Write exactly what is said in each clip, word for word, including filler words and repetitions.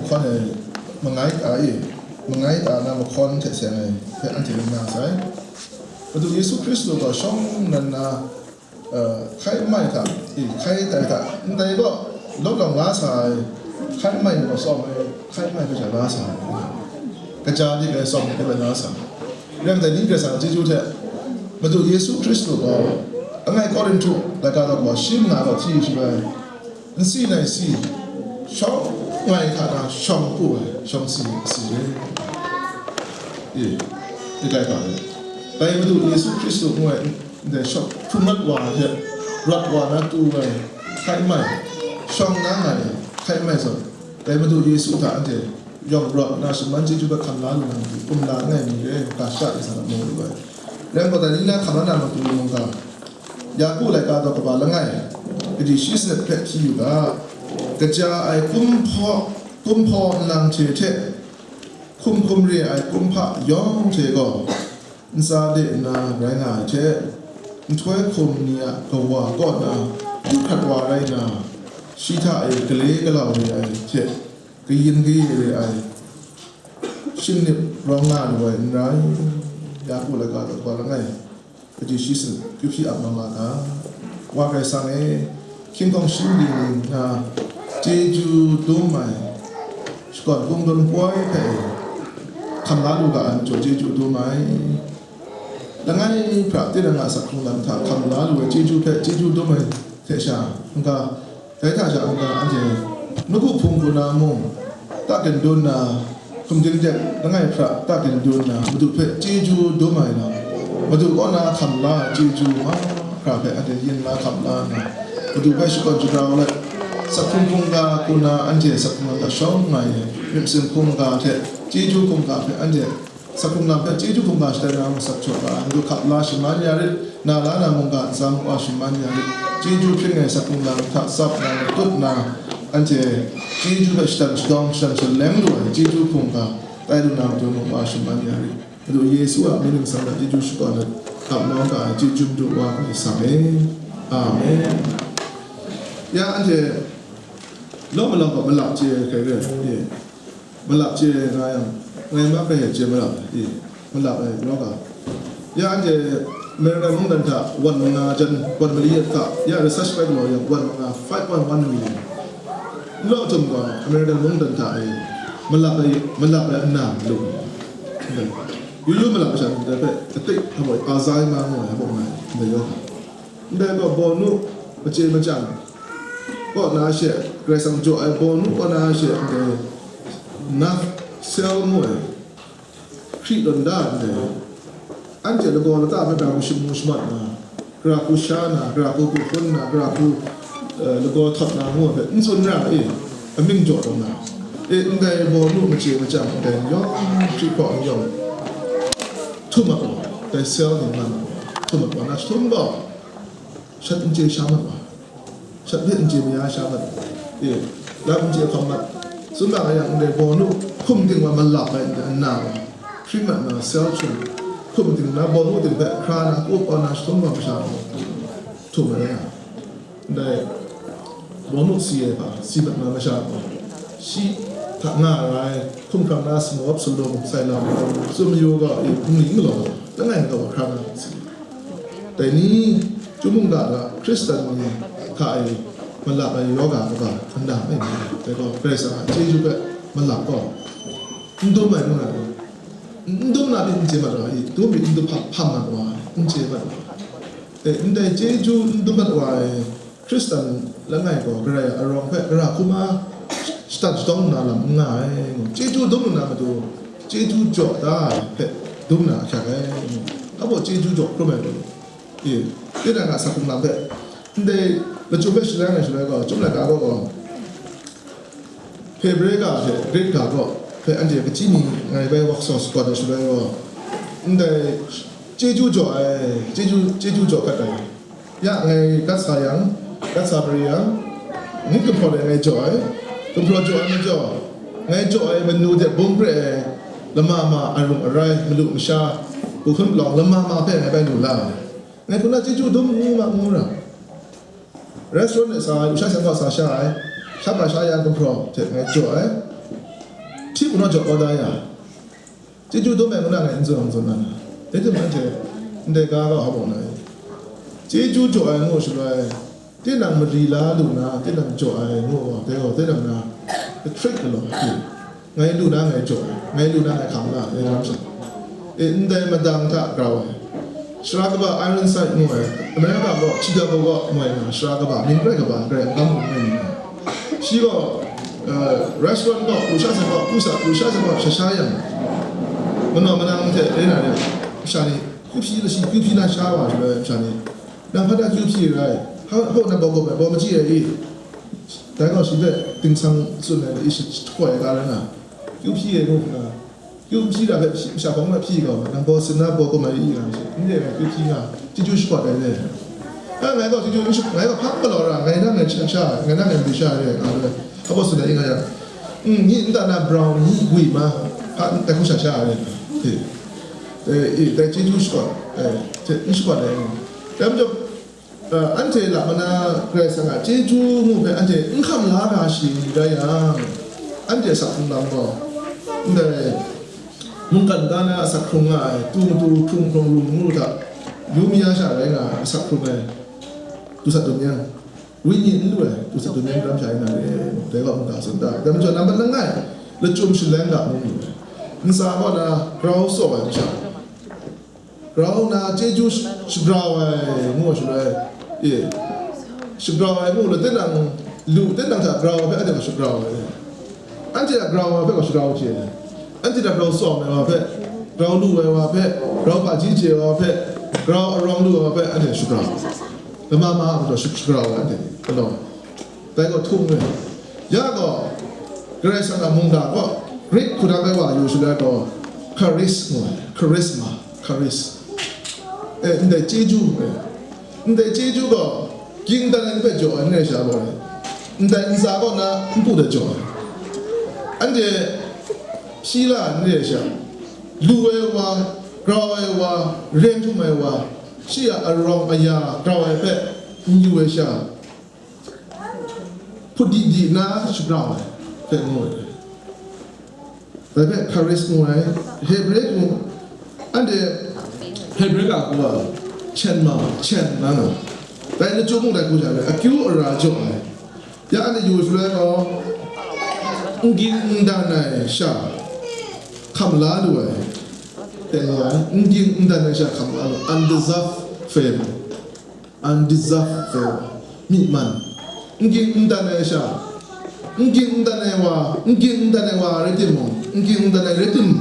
Hkawn e, mangai ta e, mangai ta na mahkawn hte seng ai hpe anhte n na sai. Madu Yesu Hkristu gaw shawng nnan na, uh, hkai mai hta, e, hkai tai hta, ndai gaw, lawt lawng la sa ai, hkai mai ni gaw tsawm ai, hkai mai hpe sha la sa ai, kaja dik ai tsawm ai hpe la sa ai. Rai yang dai ni Karai Kasang a chyeju hte, Madu Yesu Hkristu gaw, langai Korinhtu laika gaw, shi manga gaw hti shaloi, nsi nai si, shawng ngai hta na shawng hku ai, shawng si, si re. E, e kai hpa re. Dai Madu Yesu Hkristu ngu ai, ndai shawng hkrung rawt wa hte, rawt wa na tu ai, hkai mai, shawng na ngai, hkai mai zawn, dai Madu Yesu hta anhte yawng rawt na shaman chyeju hpe hkam la lu na matu, kumla langai mi re, ga shada ntsa na mu lu ai. Rai yang gaw, dai ni na hkam la na matu mungga, Yaku laika daw kaba langai, kaji shi sanit hpe hti yu ga, kaja ai kumhpaw, kumhpaw nlang hte hte, hkum hkum re ai kumhpa yawng hte gaw, ntsa de nna rai nga ai hte, nhtoi hkum ni a kawa kaw na, yu hkrat wa rai nna, shi hta e gale galau re ai hte, kayin kaye re ai, shingnip rawng nga lu ai n rai. Yaku laika daw kaba langai, kaji shi sanit, kyu hpyi ap na ma ga. Wa Karai Kasang e, hkying hkawng shingdi na chyeju dum ai, shakawn kungdawn poi hpe hkam la lu ga ai majaw chyeju dum ai. Langai hpra tinang a sak hkrung lam hta hkam la lu ai chyeju hpe chyeju dum ai hte sha, n-ga, dai hta sha n-ga, anhte nawku hpung hku na mung, ta gindu nna, hkum ding dek langai hpra ta gindu nna, Madu hpe chyeju dum ai lam, Madu kaw na hkam la ai chyeju mahkra hpe anhte yin la hkam la nna, Madu hpe shakawn shagrau let, sak hkrung hkungga hku na anhte sak hkrung lam hta shawng nga ai, myit masin hkungga hte chyeju hkungga hpe anhte sak hkrung lam hpe chyeju hkungga shatai na mung sak jaw ga ai, Madu hkap la shaman ya rit, na la na mungga ntsa mung wa shaman ya rit, chyeju hpring ai sak hkrung lam hta tsap na matut na, anhte chyeju hpe shatan shadawng, shatan shaleng lu ai chyeju hkungga tai lu na matu mung wa shaman ya rit. Madu Yesu a mying ningsang hta chyeju shakawn let, hkap nawng ga ai chyeju Madu wa Karai Kasang e. Amen. Ya, anhte law malawng gaw malap chye hkrai re, e, malap chye nga yang, ngai ma hkrai chye malap, e, malap ai rawng ga. Ya, anhte American mungdan hta wan manga jan, wan mali hta, ya, research bai galaw yang, wan manga, five point one million. N law htum gaw, American mungdan hta e, malap ai, malap ai nna lu. Yu yu malap masha ni hpe, atik, hpa Alzheimer ngu ai, hpa nga ai, ndai yawng. Ndai gaw bawnu, mace machyang, kaw na she, Karai Kasang jaw ai bawnu kaw na she, ndai nerve cell ngu ai, hkri tawn da ai ndai. Anhte lagaw lata hpe gara hku shamu shamat na, gara hku sha na, gara hku hku hpun na, gara hku, eh, lagaw htawt na ngu ai hpe n tsun ra e, amying jaw tawn na. E, ndai bawnu mace machyang ndai yawng, hkri hkaw yawng, htum mat wa, dai cell ni man, htum mat wa, na jahtum gaw, shat n chye sha mat wa, shat hpe n chye maya sha mat, e, lam n chye hkawm mat, tsun na yang ndai bawnu hkum ting wa malap ai nna wa, hpring mat na cell htum, hkum ting na bawnu ting hpe hkra na kup kau na jahtum gaw masha gaw htum ai na, ndai bawnu si ai hpa, si mat na masha gaw, shi hta nga ai, hkum hkrang na sumawp salum, sai lam, tsun mayu gaw, e, hpung ling galaw, langai majaw hkra na si. Dai ni, chyum mungga hta Hkristan ni hta e malap ai yawga kaba n dang ai ni, dai gaw Karai Kasang a chyeju hpe malap gaw, n dum ai n rai, n dum na myit n chye mat wa i, dum myit n dum hpam, hpam mat wa, n chye mat wa. E, ndai chyeju n dum mat wa ai Hkristan langai gaw Karai a arawng hpe gara hku ma shatan shadawng nna lam n nga ai, chyeju dum lu na matu, chyeju jaw da ai hpe dum na ahkyak ai, abaw chyeju jaw hkrum ai gaw, e, tinang a sak hkrung lam hpe, ndai lachyum hpe shalai nga shalai gaw, Chyum laika gaw gaw, Hpebre ga hte Grik ga kaw hpe anhte kachyi ni ngai bai workshop shakawn ai shaloi gaw, ndai chyeju jaw ai, chyeju, chyeju jaw hkat ai. Ya ngai gat sa yang, gat sa mari yang, nit gumhpraw de ngai jaw ai, gumhpraw jaw ai majaw, ngai jaw ai manu de bum pre ai, lama ma arung arai, malu masha, hku hkun palawng lama ma hpe ngai bai lu la ai. Ngai hku na chyeju dum ngu ma ngu ra. Restaurant de sa ai, lusha shang gaw sa sha ai, sha ma sha ya gumhpraw hte ngai jaw ai. Hti hpung naw jaw kau da ya, chyeju dum ai ngu na ngai n tsun, n tsun na, dai hte mung anhte ndai ga ga hpa bawng na, chyeju jaw ai ngu shaloi, tinang mali la lu na, tinang jaw ai ngu gaw, dai gaw tinang na, the trick galaw, ngai lu na ngai jaw ai, ngai lu na ngai hkam la, ngai ram sha. E, ndai madang hta grau ai. Sara kaba Ironside ngu ai, America gaw Chicago gaw moi nga, sara kaba, mying grai kaba, grai n kam hkum rai nna. Shi gaw, eh, restaurant gaw, pru sha sai gaw, pru sa, pru sha sai gaw, sha sha yang, manaw manang hte re na re, masha ni, kyu hpyi, lashi kyu hpyi na sha wa shaloi, masha ni, nang hpa da kyu hpyi rai, hpa, hpa na baw kawp ai, baw machyi ai i? Dai gaw shi hpe dingsang tsun ai, i shi, shi hkoi ai ga rai nga, kyu hpyi ai ngu nna, Kyu n hpyi ra hpe, masha hpawng na hpyi gaw, nang baw sin na baw kawm ai i nga shi, n re ai, kyu hpyi nga, chyeju shabat ai re. A, ngai gaw chyeju n sh-, ngai gaw hpang galaw ra, ngai nang ngai sha, ngai nang ngai mari sha re, nga ai, a baw sin ai i nga yang, mm, ni nta na brown, ni gwi ma, hpa n tai hku sha sha re, e, e, e, dai chyeju shabat, e, hte n shabat ai, dai majaw, Eh, anhte lam mana Karai Kasang a chyeju ngu hpe anhte n hkam la ga shi rai yang, anhte asak hkrung lam gaw, ndai mungkan ga na asak hkrung nga ai, tu matu hkrung hkrung rum ngu hta, yu mi ya sha rai nga ai asak hkrung ai, dusat dum yan, wenyi n lu ai, dusat dum yan ram sha yin na re, dai gaw mungga tsun da ai. Dai majaw, nambat langai, lachyum shaleng ga ngu lu ai, ntsa gaw na grau tsaw ai masha, Grau na chyeju sh-, shagrau ai ngu shaloi, e, shagrau ai ngu law, tinang lu, tinang hta grau ai hpe anhte gaw shagrau ai. Anhte a grau ai hpe gaw shagrau hte, anhte hta grau tsawm ai wa hpe, grau lu ai wa hpe, grau hpaji chye ai wa hpe, grau arawng lu ai wa hpe anhte shagrau. Lama ma a majaw sh-, shagrau ai anhte galaw. Dai gaw htung re. Ya gaw, Karai Kasang a mungga gaw, Greek hkudang ai wa yu shaloi gaw, charis ngu ai, charisma, charis. E, ndai chyeju, e, ndai chyeju gaw, ging dan ai ni hpe jaw ai n rai sha gaw, ndai ntsa kaw na npu de jaw ai. Anhte hpyi la n re ai sha, lu ai wa, grau ai wa, rem htum ai wa, shi a arawng aya grau ai hpe n yu ai sha, hput di di nna shagrau ai hpe ngu ai. Dai hpe charis ngu ai, Hebre hku, anhte Hebre ga hku a, chen ma, chen na na. Dai lachyum mung dai hku sha ai, akyu ara jaw ai. Ya anhte yu shaloi gaw, n ging n dan ai sha hkam la lu ai, teng lu ai, n ging n dan ai sha hkam la lu, undeserved favor. Undeserved favor, myi man, n ging n dan ai sha, n ging n dan ai wa, n ging n dan ai wa rai timung, n ging n dan ai rai timung,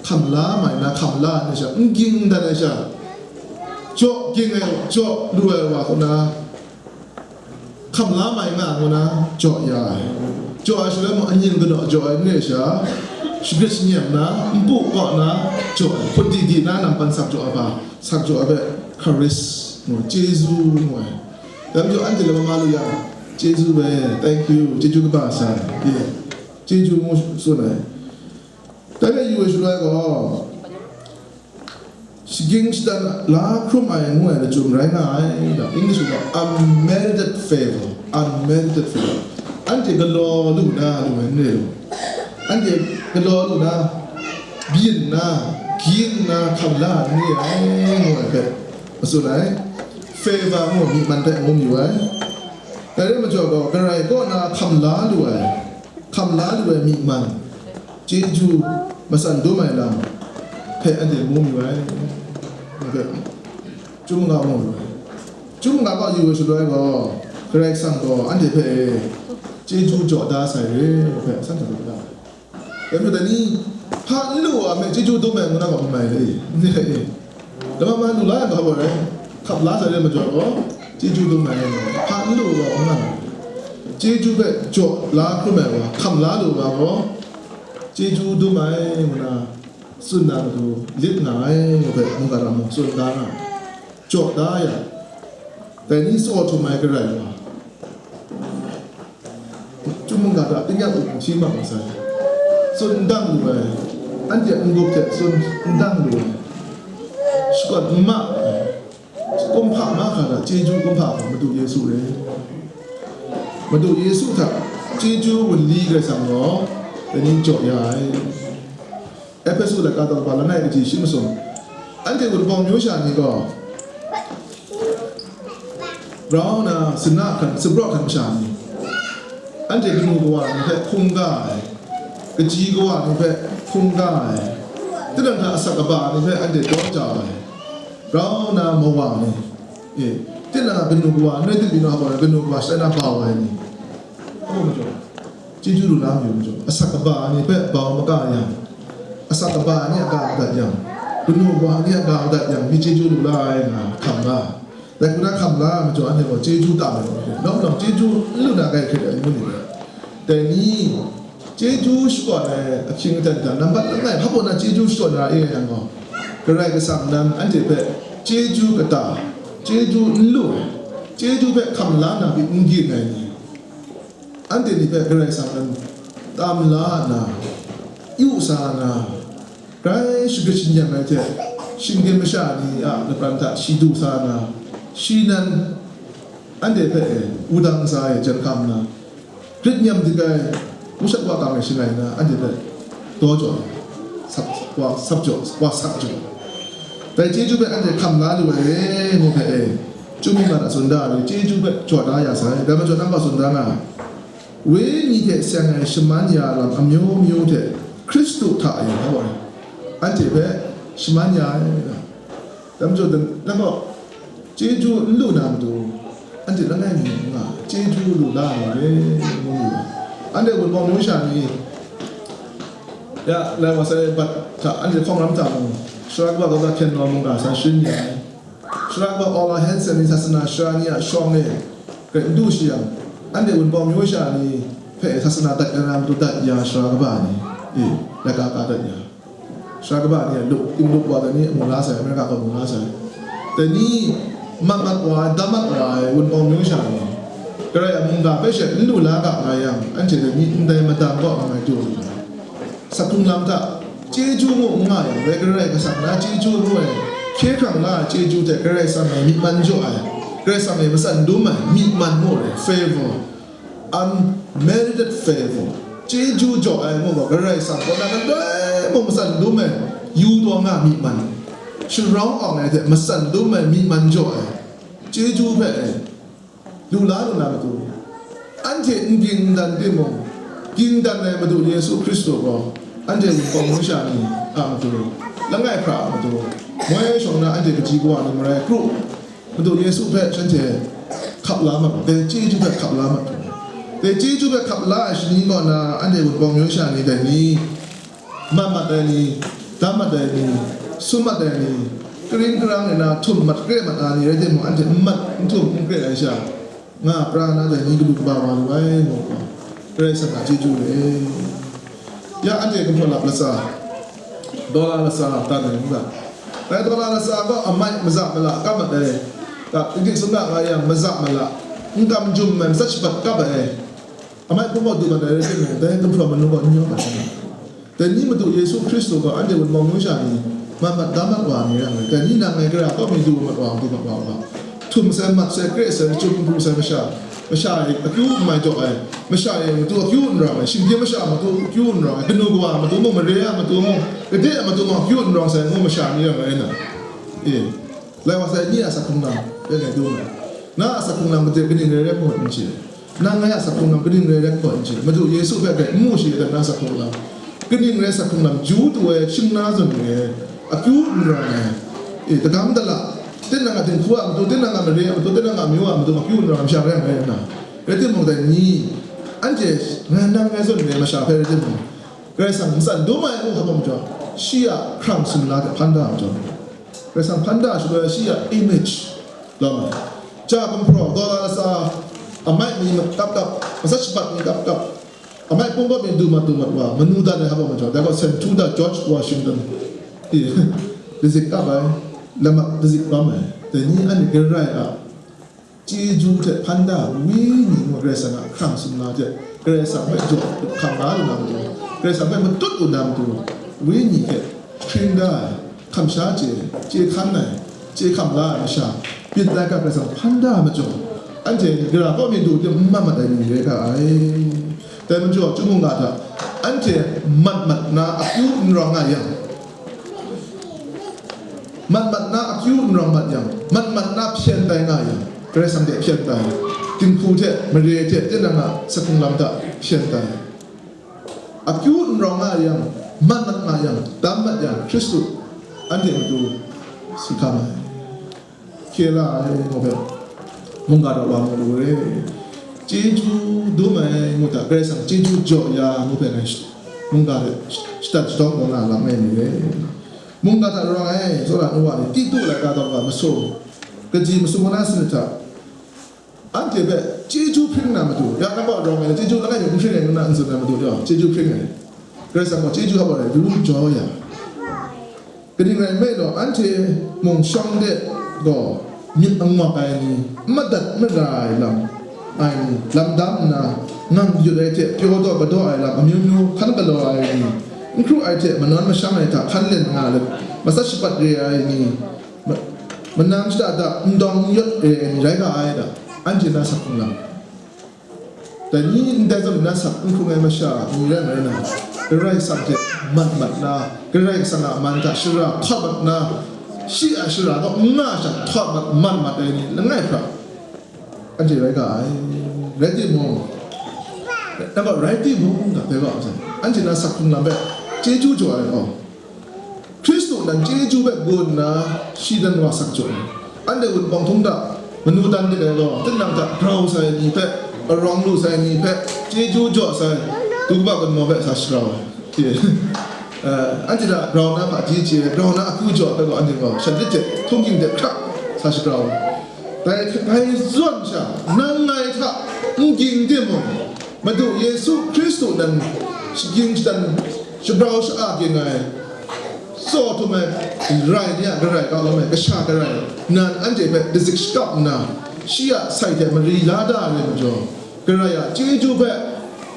hkam la mai na, hkam la ai sha, n ging n dan ai sha, jaw ging ai, jaw lu ai wa kaw na, hkam la mai nga ngu na, jaw ya ai. Jaw ai shaloi mung, anying kanaw jaw ai n re sha, shagrit shanyem na, npu kaw na, jaw ai, hput di di na, nampan sak jaw ai hpa, sak jaw ai hpe, charis ngu, chyeju ngu ai. Dai majaw anhte lama ma lu yang, chyeju we, thank you, chyeju kaba sai, ye, chyeju ngu tsun ai. Dai hpe yu ai shaloi gaw, shaging shadan la hkrum ai ngu ai lachyum rai nga ai, da, English gaw unmerited favor, unmerited favor. Anhte galaw lu na lu ai n re lu. Anhte galaw lu na, byin nna, ging nna, hkam la n re ai, ngu ai hpe, matsun ai. Favor ngu myi man hpe ngu mayu ai. Dai rai majaw gaw, Karai kaw na hkam la lu ai, hkam la lu ai myi man, chyeju matsan dum ai lam hpe anhte ngu mayu ai. Ngu hpe, Chyum ga mu lu ai. Chyum ga ga yu ai shaloi gaw, Karai Kasang gaw anhte hpe chyeju jaw da sai re, ngu hpe san hta lu da. Dai majaw dai ni, hpa n lu wa hpe chyeju dum ai ngu na gaw n mai le, n re e. Lama ma lu la ai ga gaw rai, hkap la sai re majaw gaw, chyeju dum ai, hpa n lu wa gaw n nga ai. Chyeju hpe jaw la hkrum ai wa, hkam la lu wa gaw, chyeju dum ai ngu na, tsun na matu lit nga ai, ngu hpe mungga lam mung tsun da nga ai. Jaw da yang, dai ni tsaw htum ai Karai wa, Chyum mungga hta tingnyang up hti mat masai, tsun n dang lu ai, anhte a n-gup hte tsun n dang lu ai, shakawn n ma ai, kumhpa mahkra hta chyeju kumhpa hkra Madu Yesu re. Madu Yesu hta chyeju wunli Karai Kasang gaw, Dai ni jaw ya ai. Ehpesu laika daw kaba langai kaji shi masum, anhte Wunpawng myu sha ni gaw grau na, sina hkan, sumrawk hkan masha ni, anhte kanu kawa ni hpe hkungga ai, kaji kawa ni hpe hkungga ai, tinang hta asak kaba ni hpe anhte daw jau ai, grau na mawa ni, e, tinang a kanu kawa, n rai timung, kanu kawa shatai na bau ai ni, amu majaw, chyeju lu la mayu majaw, asak kaba ni hpe bau maka yang, asak kaba ni a ga madat yang, kanu kawa ni a ga madat yang, mi chyeju lu la ai nga hkam la. Dai hku na hkam la ai majaw, anhte gaw chyeju tam ai, nawng nawng chyeju n lu na, grai hkrit ai ngu ni dai. Dai ni, chyeju shakawn ai ahkying aten hta nambat langai hpa baw na chyeju shakawn na ra e yang gaw, Karai Kasang nan anhte hpe chyeju kata, chyeju n lu ai, chyeju hpe hkam la na pyi n ging ai ni, anhte ni hpe Karai Kasang nan tam la nna, yu sa nna, grai shagrit shingyang ai hte, shinggyim masha ni a lapran hta shi du sa nna, shi nan anhte hpe wudang sa e jen hkam nna, grit nyam dik ai, wushat wa kang e shangai nna, anhte hpe daw jaw, sap, wa sap jaw, wa sak jaw. Dai chyeju hpe anhte hkam la lu ai e, ngu hpe e, Chyum mungga hta tsun da ai, chyeju hpe jaw da ya sai. Dai majaw, nang hpa tsun da nga, Wenyi hte seng ai shaman ya lam amyu myu hte Hkristu hta e, nga ai, anhte hpe shaman ya ai. Dai majaw, dan, dan gaw, chyeju n lu na matu, anhte langai mi nga, chyeju lu la ai ni re, ngu mu ai. Anhte Wunpawng myu sha ni, ya, lai wa sai bat hta, anhte hkawng lam hta mung, Sara kaba kaba hkyen nawng mungga san sharin ya ai. Sara kaba Ola Hanson ni sasana sara ni a shawng e grai n du shi yang, anhte Wunpawng myu sha ni hpe sasana dat ya na matu dat ya, sara kaba ni, e, laika ka dat ya. Sara kaba ni a lup, Tinglup wa dai ni mu la sai, Amerika kaw mu la sai. Dai ni mat mat wa ai, dam mat wa ai Wunpawng myu sha ni, Karai a mungga hpe she n lu la ga nga yang, anhte dai ni ndai madang kaw nga ai du lu ai. Sak hkrung lam hta chyeju ngu n nga yang, rai Karai Kasang na chyeju ngu ai, hkye hkrang la ai chyeju hte Karai Kasang e myi man jaw ai, Karai Kasang e matsan dum ai myi man ngu ai, favor, unmerited favor, chyeju jaw ai ngu gaw, Karai Kasang kaw na kadai mung matsan dum ai, yu taw nga myi man, sharau awng ai hte matsan dum ai myi man jaw ai, chyeju hpe e, lu la lu na matu, anhte n ging n dan timung, ging dan ai Madu Yesu Hkristu gaw, anhte Wunpawng myu sha ni a matu, langai hpra a matu, moi shawng na anhte kaji kawa ni marai kru, Madu Yesu hpe shanhte hkap la mat, dai chyeju hpe hkap la mat, dai chyeju hpe hkap la ai shani kaw na, anhte Wunpawng myu sha ni dai ni, mat mat ai ni, dam mat ai ni, sum mat ai ni, karing karang ai na htum mat kre mat ai ni rai timung, anhte n mat, n htum, n kre ai sha, nga pra na dai ni galu kaba wa lu ai, ngu gaw, Karai Kasang a chyeju re. Ya, anhte gumhpraw lap latsa, dawla latsa, dan ai n ga? Dai dawla latsa gaw amai maza mala kap mat ai, ga, dik sumla nga yang maza mala, n kam jum ai, matsat shabat kap ai, amai hpung gaw du mat ai rai timung, dai gumhpraw manu gaw n yawng ai. Dai ni Madu Yesu Hkristu gaw anhte Wunpawng myu sha ni, mat mat dam mat wa ai ni rai ngai. Dai ni nang ngai gara kaw mi du mat wa, du mat wa u ga. Htum sai, mat sai, kre sai, chyum hpru sai masha, masha e akyu n mai jaw ai, masha e matu akyu n rawng ai, shinggyim masha matu akyu n rawng ai, kanu kawa matu mung, mare a matu mung, gade a matu mung akyu n rawng sai ngu masha ni rai ngai na. E, lai wa sai, ni a sak hkrung lam rai ngai du ai. Na a sak hkrung lam gade kaning rai rai ngut n chye. Nang ngai a sak hkrung lam kaning rai rai hkaw n chye, Madu Yesu hpe bai n mu shi ai na sak hkrung lam, kaning rai sak hkrung lam, ju tu ai, shing na zawn re ai, akyu n rawng ai, e, dagam dala, tinang a dinghku a matu, tinang a mare a matu, tinang a amyu a matu, akyu n rawng ai masha rai ngai na. Rai timung, dai ni, anhte ngai nang ngai zawn re ai masha hpe rai timung, Karai Kasang matsan dum ai ngu hkap ai majaw, shi a hkrang sumla hte hpan da ai majaw, Karai Kasang hpan da shaloi shi a image lawm ai. Ja gumhpraw, dawla latsa, amai mi kap kap, matsat shabat mi kap kap, amai hpung gaw mi du mat du mat wa, manu dan ai hkap ai majaw, dai gaw Saint Tudor, George Washington, i, dazik kap ai, lamat dazik lawm ai, dai ni anhte Karai a chyeju hte hpan da ai, Wenyi ngu Karai Kasang a hkrang sumla hte, Karai Kasang hpe jaw hkam la lu na matu, Karai Kasang hpe matut lu na matu, Wenyi hte hkring da ai, hkam sha chye, chye hkan ai, chye hkam la ai masha, byin laika Karai Kasang hpan da ai majaw, anhte gara kaw mi du tim n mat mat ai ni re ga ai. Dai majaw, Chyum mungga hta Anhte mat mat na akyu n rawng nga yang, mat mat na akyu n rawng mat yang, mat mat na hpyen tai nga yang, Karai Kasang de hpyen tai, dinghku hte mare hte tinang a sakhung lam hta hpyen tai. Akyu n rawng nga yang, mat mat nga yang, tam mat yang, Hkristu anhte matu si hkam ai. Hkye la ai ngu hpe, mungga daw wa mu lu re. Chyeju dum ai ngu hta, Karai Kasang chyeju jaw ya ngu hpe ngai sh-, mungga hpe sh-, shatan shatawng taw na lam ngai ni re. Mungga hta rawng ai tsawra nu wa ni, Titu laika daw wa masum, kaji masum wana sin hta, anhte hpe chyeju hpring na matu, ya nang gaw rawng ai, chyeju langai mi n hpring ai ngu na n tsun ai matu, ya chyeju hpring ai. Karai Kasang gaw chyeju hap ai, ru jaw ya. Kaning rai nme law, anhte mung shawng de gaw myit angwak ai ni, n madat mara ai lam ai ni, lam dam nna, ngang yut ai hte pyaw daw kadaw ai lam amyu myu hkan galaw ai ni, n hkru ai hte manawn masham ai hta hkan len nga let, matsat shapat re ai ni, ma-, manam shada da n dawng n yawt re ai ni rai ga ai da, anhte na sak hpung lam. Dai ni ndai zawn na sak n hkrung ai masha ni rai nna, Karai Kasang hte mat mat na, Karai Kasang a man hta shara htawt mat na, shi a shara kaw n nga sha htawt mat, mat mat ai ni langai hkra anhte rai ga ai. Rai timung, nang gaw rai timung, ga bai gaw, anhte na sak hkrung lam hpe chyeju jaw ai gaw, Hkristu nan chyeju hpe gun nna, shi nan wa sak jaw ai. Anhte wunpawng htung hta manu dan dik ai gaw, tinang hta grau sai ni hpe, arawng lu sai ni hpe, chyeju jaw sai, du kaba gunmaw hpe sa sharau ai. Eh, anhte hta grau na hpaji chye, grau na akyu jaw ai gaw, anhte gaw shanlit hte htunghking hte hkrak sa shagrau ai. Dai hpe bai zawn sha, nang ngai hta n ging timung, Madu Yesu Hkristu nan shagying shadan shabrau sha-a ging ai, tsaw htum ai rai ni a Karai kau lawm ai Kasha Karai nan anhte hpe dazik shakap nna, shi a sai hte mari la da ai majaw, Karai a chyeju hpe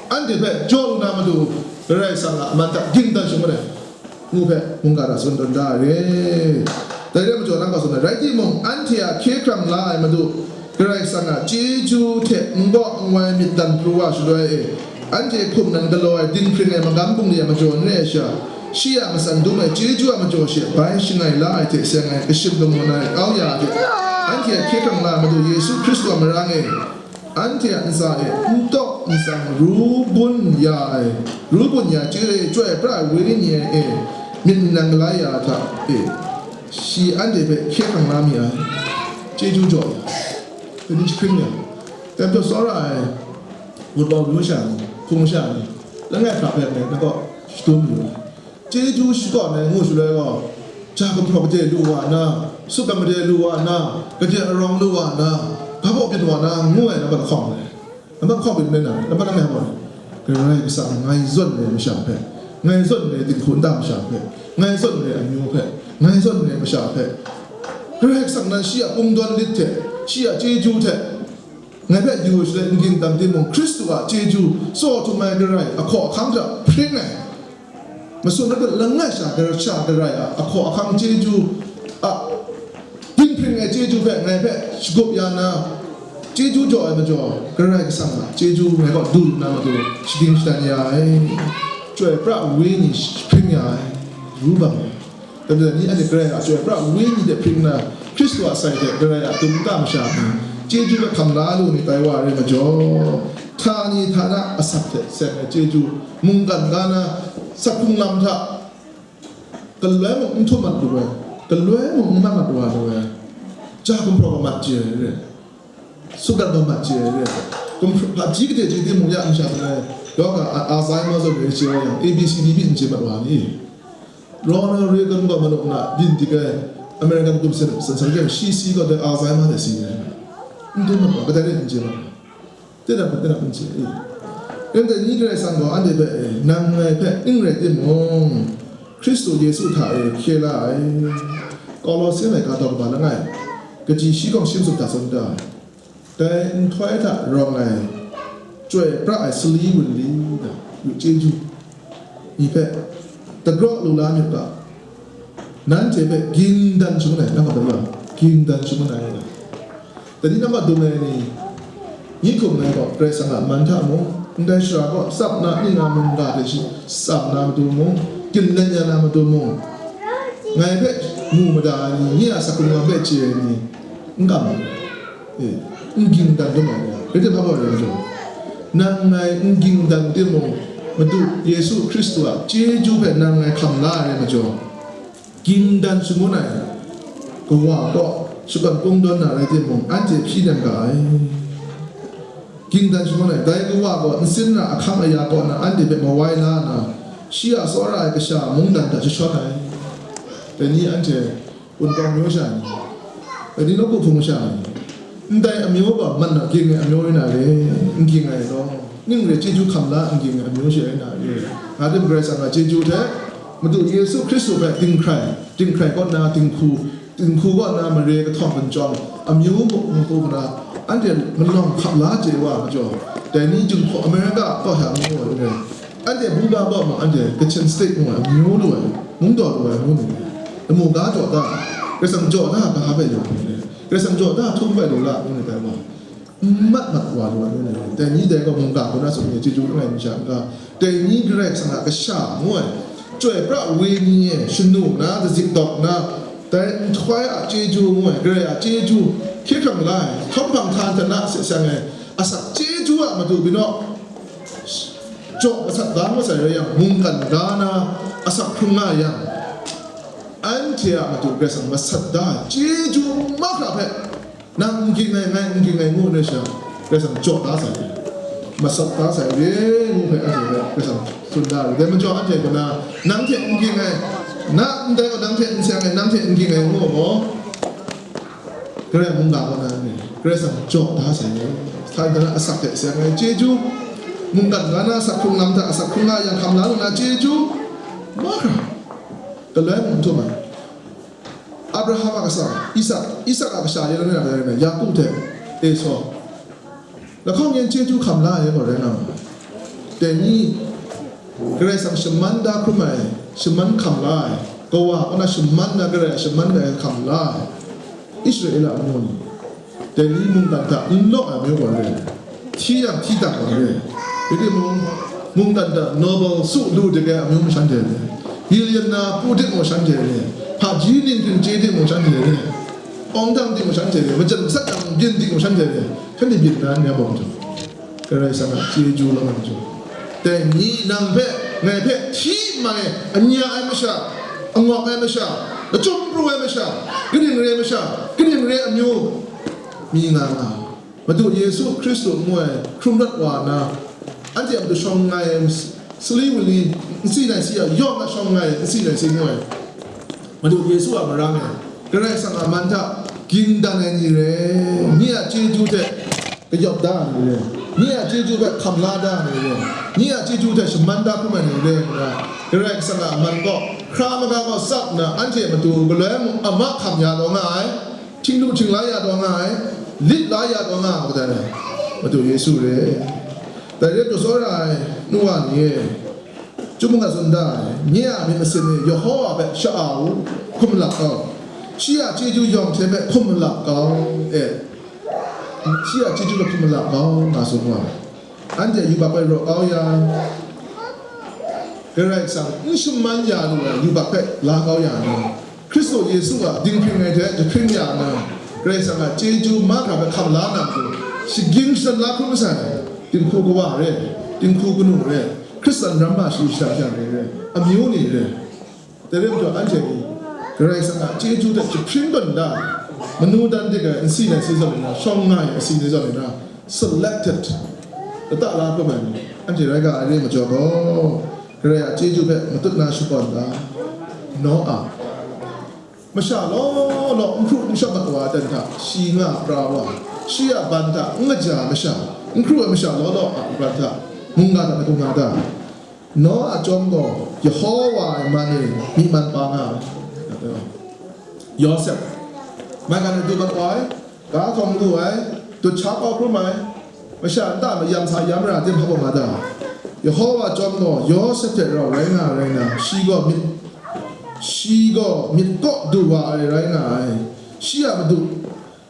anhte hpe jaw lu na matu, Karai Kasang a man hta ging dan shangun ai ngu hpe mungga hta tsun tawn da ai re. Dai re ai majaw, nang hpa tsun ai, rai timung, anhte a hkye hkrang la ai Madu Karai Kasang a chyeju hte n gaw n wai myit dan pru wa shaloi e, anhte hkum nan galaw ai dinghpring ai magam bungli a majaw n re ai sha, shi a matsan dum ai chyeju a majaw she bai shangai la ai hte seng ai kashim lung mawn ai kau ya hte, anhte a hkye hkrang la ai Madu Yesu Hkristu a marang e, anhte a ntsa e n taw n tsang ru bun ya ai, ru bun ya chye e, chyoi pra ai Wenyi e, myit n nang galai ya hta e, shi anhte hpe hkye hkrang la mi ai, chyeju jaw ya, kani jahkring ya, dan pyaw tsawra ai, wunpawng masha ni, hpung masha ni, langai hkra hpe ngai na kaw shadum yu ai. Chyeju shakawn ai ngu shaloi gaw, ja gumhpraw gade lu wa na, sutgan gade lu wa na, gade arawng lu wa na, ga baw byin wa na, ngu ai nambat lahkawng ai. Nambat lahkawng byin rai na, nambat langai gaw, Karai Kasang ngai zawn ai masha hpe, ngai zawn ai dinghku nta masha hpe, ngai zawn ai amyu hpe, ngai zawn ai masha hpe, Karai Kasang nan shi a kungdawn lit hte, shi a chyeju hte, ngai hpe yu shaloi n ging tam timung, Hkristu a chyeju, tsaw htum ai Karai, ahkaw ahkang hta hpring ai, masum langai sha Karai, sha Karai a ahkaw ahkang chyeju a dinghpring ai chyeju hpe ngai hpe shagup ya na, chyeju jaw ai majaw, Karai Kasang a chyeju ngai kaw du lu na matu, shagying shadan ya ai, chyoi pra Wenyi hpring ya ai, ru bang ai. Dai majaw, ni anhte Karai a chyoi pra Wenyi hte hpring nna, Hkristu a sai hte Karai a dum nta masha ni, chyeju hpe hkam la lu ni tai wa ai majaw, htani htana asak hte seng ai chyeju, mungkan ga na, sak hkrung lam hta, galoi mung n htum mat lu ai, galoi mung n mat mat wa lu ai, ja gumhpraw gaw mat chye ai re, sutgan gaw mat chye ai re, gumhpraw, hpaji gade chye timung ya masha hta e, yawng a, a, Alzheimer zawn re chye ai yang, A B C D pyi n chye mat wa ni? Ronald Reagan gaw manuk na byin dik ai, American gumhpraw san, san, san, shi si gaw dai Alzheimer dai si ai, n dum mat wa, kadai rai n chye mat wa. Tinang hpe, tinang hpe n chye, e. Ring dai ni Karai Kasang gaw anhte hpe, e, nang ngai hpe n rai timung, Hkristu Yesu hta e hkye la ai. Kawlawse laika daw kaba langai, kaji shi gawng shi masum hta tsun da. Dai nhtoi hta rawng ai, chyoi pra ai sali wunli, da, yu chyeju ni hpe dagraw lu la myit ga, nanhte hpe ging dan shangun ai, nang gaw, ging dan shangun ai, da. Dai ni nang gaw dung ai ni, ngi hkum ngai gaw Karai Kasang a man hta mung, Ndai shara gaw tsap na, ning na mungga hte shi tsap na matu mung, ginlen ya na matu mung, ngai hpe mu mada ai ni, nye a asak hkrung lam hpe chye ai ni, n kam ai. E, n ging dan dum ai ni, rai tim hpa rai majaw, nang ngai n ging dan timung, Madu Yesu Hkristu a chyeju hpe nang ngai hkam la ai rai majaw, ging dan shangun ai kawa kaw shakawn kungdawn na rai timung, anhte hpyi nem ga ai. Ging dan shangun ai, dai kawa gaw nsin na ahkang aya kaw na anhte hpe mawai la nna, shi a tsawra ai kasha mungdan hta jashawn ai. Dai ni anhte Wunpawng myu sha ni, dai ni nawku hpung sha ni, ndai amyu gaw man na ging ai amyu rai na re, n ging ai law, ning re chyeju hkam la n ging ai amyu shi rai na re. Nga tim Karai Kasang a chyeju hte, Madu Yesu Hkristu hpe dinghkrai, dinghkrai kaw nna dinghku, dinghku kaw nna mare kahtawng gun chyawm, amyu muk muk na, anhte malawng hkap la chye wa majaw, dai ni Jinghpaw America kaw hta ngu ai re. Anhte buga kaw ma, anhte Kachin State ngu ai amyu lu ai, mungdaw lu ai amyu ni, lamu ga jaw da, Karai Kasang jaw da ga hpe lu ai ni, Karai Kasang jaw da htum bai lu la ngu ni dai wa, n mat mat wa lu ai ni, dai ni dai gaw mungga hku na tsun ni chyeju langai mi sha n ga, dai ni Karai Kasang a kasha ngu ai, chyoi pra wenyi e shanu na, dazik dawk na, dai nhtoi a chyeju ngu ai, Karai a chyeju hkye hkrang la ai, htawm hpang htan htan na se seng ai, asak chyeju a matu binaw jaw masat da masai rai yang, mungkan ga na asak hkrung nga yang, anhte a matu Karai Kasang masat da ai chyeju mahkra hpe, nang n ging ai, ngai n ging ai ngu nna sha, Karai Kasang jaw da sai, masat da sai re ngu hpe anhte hpe Karai Kasang tsun da ai. Dai majaw anhte kaw na, nang hte n ging ai, na ndai gaw nang hte n seng ai, nang hte n ging ai ngu gaw, Karai mungga kaw na ni, Karai Kasang jaw da sai ni, sa nta na asak hte seng ai chyeju, mungkan ga na asak hkrung lam hta asak hkrung nga yang hkam la lu na chyeju, mahkra, galoi mung n htum ai. Abraham a kasha, Isak, Isak a kasha yan rai na, Yaku hte Esau. Lahkawng yan chyeju hkam la ai gaw rai nga ma ai. Dai ni, Karai Kasang shaman da hkrum ai, shaman hkam la ai, kawa kaw na shaman da, Karai a shaman da hkam la ai, Israela amyu ni, dai ni mungdan hta n law ai amyu gaw re, hti yang hti dang gaw re, rai timung, mungdan hta Nobel su lu dik ai amyu mung shanhte re, billionaire pu dik mung shanhte re, hpaji ninghpring chye dik mung shanhte re, awng dang dik mung shanhte re, majan gasat yang byin dik mung shanhte re, shanhte byin na n ya bawng jaw. Karai Kasang a chyeju la nga jaw. Dai ni nang hpe, ngai hpe hti mai, anya ai masha, angawk ai masha, lachyum pru ai masha, kaning re ai masha, kaning re ai amyu, mi nga nga. Madu Yesu Hkristu ngu ai hkrum rawt wa na, anhte a matu shawng nngai ai, sali wali, nsi nai si a yawng a shawng nngai ai, nsi nai si ngu ai. Madu Yesu a marang e, Karai Kasang a man hta ging dan ai ni re, nye a chyeju hte kayawp da ai ni re, nye a chyeju hpe hkam la da ai ni re, nye a chyeju hte shaman da hkrum ai ni re nna, Karai Kasang a man kaw hkra maga gaw tsap nna, anhte matu galoi mung a mahkam ya taw nga ai, htinglu htingla ya taw nga ai, lit la ya taw nga ai, kadai rai? Madu Yesu re. Dai rai, tsawra ai nu wa ni e, Chyum mung a tsun da ai, nye a myit masin e Yehova hpe sha-a u, hkum malap kau, shi a chyeju yawng hte hpe hkum malap kau, e, shi a chyeju hpe hkum malap kau, nga tsun wa. Anhte yubak hpe raw kau ya, Karai Kasang n shaman ya lu ai yubak hpe la kau ya na, Hkristu Yesu a dinghpring ai hte jahpring ya na, Karai Kasang a chyeju mahkra hpe hkam la na matu, shaging shadan la hkrum masai, dinghku kawa re, dinghku kanu re, Hkristan ram ma shayi shada sha re, re, amyu ni re, dai rai majaw anhte ni Karai Kasang a chyeju hte jahpring tawn da, manu dan dik ai nsi nai si zawn nna, shawng nga ai asi ni zawn nna, selected, lata la hkrum ai ni, anhte rai ga ai re majaw gaw, Karai a chyeju hpe matut na shakawn da. Noa, masha law law n hkru n shawm ai wa dan hta shi nga pra wa, shi a ban hta n kaja ai masha, n hkru ai masha law law a ban hta mungga hta na hkrum nga da. Noa a chyawm gaw Yehova a man e myi man pa nga ai. Yawsep, maigan adu mat wa ai, ga hkawm lu ai, dut sha kau hkrum ai, masha nta mayam sa ya mara tim hpa bawng nga da. Yehova chyawm gaw Yawsep hte rau rai nga ai rai nna, shi gaw myit, shi gaw myit kaw du wa ai rai nga ai. Shi a madu,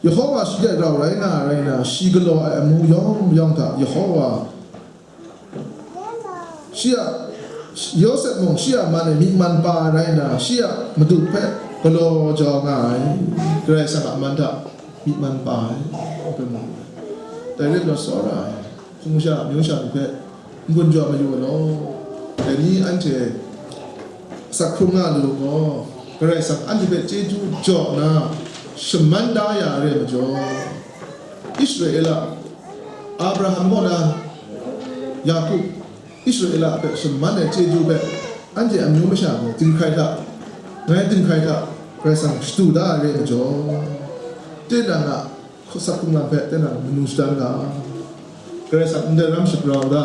Yehova shi hte rau rai nga ai rai nna, shi galaw ai amu yawng mayawng hta Yehova Shi a, Yawsep mung shi a man e myi man pa ai rai nna, shi a madu hpe galaw jau nga ai, Karai Kasang a man hta myi man pa ai, dai rai nna tsawra ai, hpung sha, amyu sha ni hpe n-gun jaw mayu ai law. Dai ni anhte asak hkrung nga lu gaw, Karai Kasang anhte hpe chyeju jaw nna shaman da ya ai rai majaw, Israela, Abraham kaw na, Yaku, Israela hpe shaman ai chyeju hpe anhte amyu masha ni dinghkrai hta, ngai dinghkrai hta, Karai Kasang shadu da ai re ai majaw, tinang a asak hkrung lam hpe tinang manu shadan ga, Karai Kasang ndai ram shagrau da,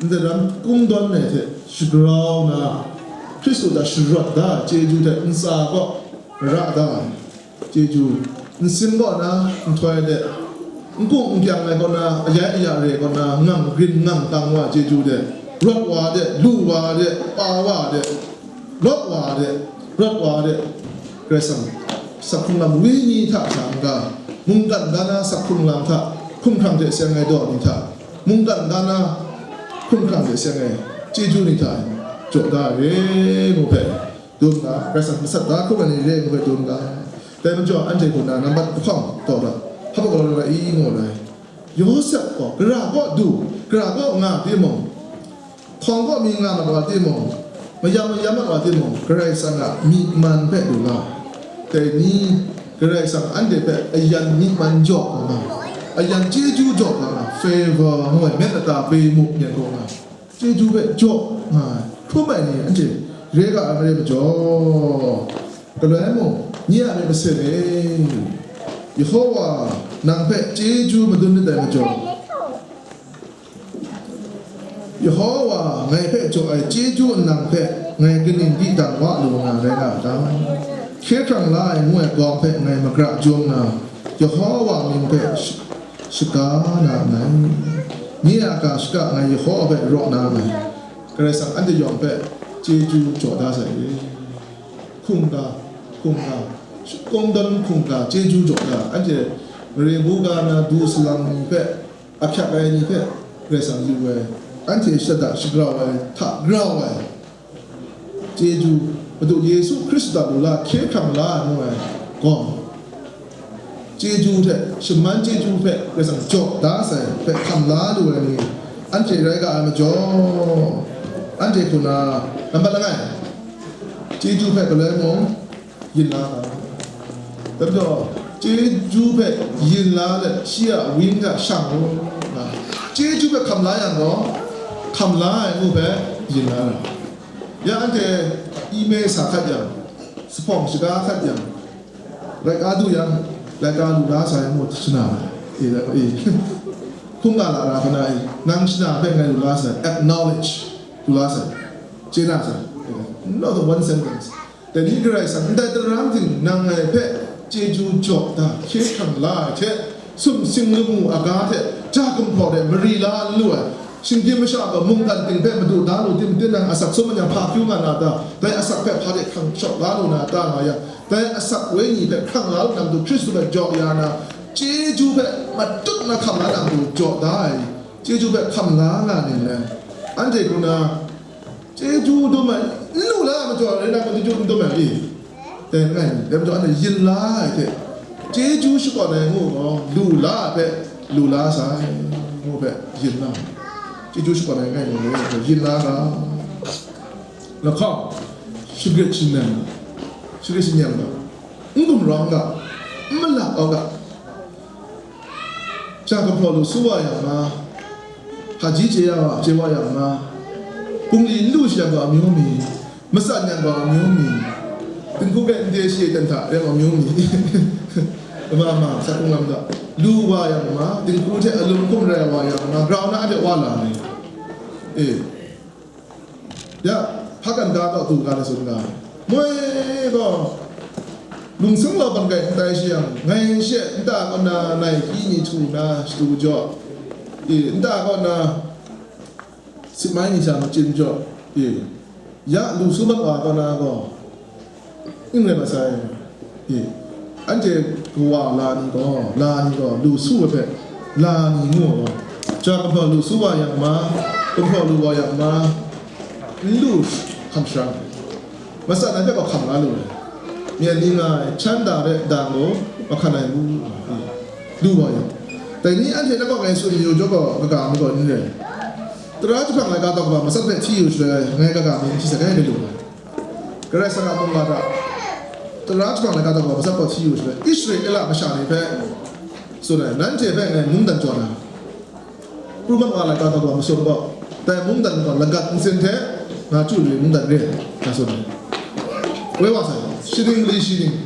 ndai ram kungdawn ai hte shagrau na, Hkristu hta sharawt da ai chyeju hte ntsa kaw mara da ai chyeju, nsin kaw na nhtoi de, n kung n kyang ai kaw na, ayai aya re kaw na, ngang grin ngang tang wa ai chyeju de, rawt wa de, lu wa de, pa wa de, lawt wa de, rawt wa de, Karai Kasang, asak hkrung lam wenyi hta sha n-ga, mungkan ga na asak hkrung lam hta, hkumhkrang hte seng ai daw ni hta, mungkan ga na hkumhkrang hte seng ai chyeju ni hta jaw da ai re, ngu hpe, dum ga, Karai Kasang masat da hkrum ai ni re ngu hpe dum ga. Dai majaw, anhte hku na nambat lahkawng taw ga, hpa galaw rai i ngu ai. Yawsep gaw gara kaw du, gara kaw nga timung, hkawng kaw mi nga mat wa timung, mayam mayam mat wa timung, Karai Kasang a myi man hpe lu la. Dai ni, Karai Kasang anhte hpe ayan myi man jaw kau nga, ayan chyeju jaw kau nga, favor ngu ai, မျက်နှာသာပေးမှု yan kau nga, chyeju hpe jaw nga ai, hkrum ai ni anhte re ga ai marai majaw, galoi mung, nye a myit masin e, Yehova nang hpe chyeju madun lit ai majaw, Yehova ngai hpe jaw ai chyeju nang hpe ngai kaning di dang wa lu nga rai nga a ta? Hkye hkrang la ai ngu ai gawng hpe ngai magra jum nna, Yehova mying hpe sh-, shaga na nngai. Nye a ga shaka ngai Yehova hpe raw na nngai. Karai Kasang anhte yawng hpe chyeju jaw da sai re. Hkungga, hkungga, kungdawn hkungga chyeju jaw da. Anhte mare mungga na du salang ni hpe, ahkyak ai ni hpe Karai Kasang yu ai, anhte shada shagrau ai, hta grau ai, chyeju, Madu Yesu Hkristu hta lu la, hkye hkrang la ai ngu ai gawng, chyeju hte, shaman chyeju hpe Karai Kasang jaw da sai hpe hkam la lu ai ni, anhte rai ga ai majaw, anhte hku na, nambat langai, chyeju hpe galoi mung, yin la ga. Dai majaw, chyeju hpe yin la let, shi a wang hta shang u nga. Chyeju hpe hkam la yang gaw, hkam la ai ngu hpe yin la ai. Ya anhte email sa hkat yang, zuphpawng shaga hkat yang, laika du yang, laika lu la sai ngu shana, e, e, hkungga lara hkana e, nang shana hpe ngai lu la sai, acknowledge, lu la sai, chye na sai, not one sentence. Dai ni Karai Kasang, ndai daram ting nang ngai hpe chyeju jaw da, hkye hkrang la ai hte, sumsing lamu aga hte, ja gumhpraw de mari la n lu ai, shinggyim masha gaw mungkan ting hpe madu da lu tim, tinang asak sum anyang hpa kyu nga na ta? Dai asak hpe hpa de hkrang shawt la lu na ta nga yang, dai asak wenyi hpe hkrang la lu na matu Hkristu hpe jaw ya na, chyeju hpe matut mahkam la na matu jaw da ai, chyeju hpe hkam la nga ning le, anhte hku na, chyeju dum ai, n lu la ai majaw, rai na, chyeju n dum ai, i? Dai langai mi, dai majaw, anhte yin la ai hte, chyeju shakawn ai ngu gaw, lu la ai hpe, lu la sai, ngu hpe, yin la ai. Chyeju shakawn ai langai mi, yin la ga. Lahkawng, shagrit shanang, shagrit shanang ga, n gumrawng ga, n malak au ga, ja gumhpraw lu su wa yang ma, hpaji chye ya wa, chye wa yang ma, bungli n lu shi yang gaw amyu mi, matsan yang gaw amyu mi, dinghku hpe n de shi ai ten hta yang amyu mi, ma ma, sa hkrung lam ga, lu wa yang ma, dinghku hte alum hkum rai wa yang ma, grau na hte wa la mi, e. Ya, hpa kan ga kaw du ga na tsun ga ai. Moi gaw, lungsung law ban kai n tai shi yang, ngai she nta kaw na nai hkyi ni htu na shadu jaw, e, nta kaw na sitmai ni sha machin jaw, e, ya lu su mat wa kaw na gaw, n rai mat sai. E, anhte kawa la ni gaw, la ni gaw, lu su ai hpe, la ni ngu ai gaw, ja gumhpraw lu su wa yang ma, gumhpraw lu wa yang ma, N lu hkam sharang ai. Matsat na hpe gaw hkam la lu ai. Myen ni nga ai, chan da re dang gaw, mahkan ai ngu, lu wa yang. Dai ni anhte na gaw ngai tsun yu jaw gaw, kaga mi gaw n re. Tara jahprang laika taw kaba matsat hpe hti yu shaloi, ngai kaga mi n hti sai, ngai lu ai. Karai Kasang a mungga hta, tara jahprang laika taw kaba matsat gaw hti yu shaloi, Israela masha ni hpe tsun ai, nanhte hpe ngai mungdan jaw na, Pru mat wa laika taw kaba masum gaw, dai mungdan gaw lagat ntsin hte nga chyu lu ai mungdan re, nga tsun ai. Woi wa sai, shining mali shining,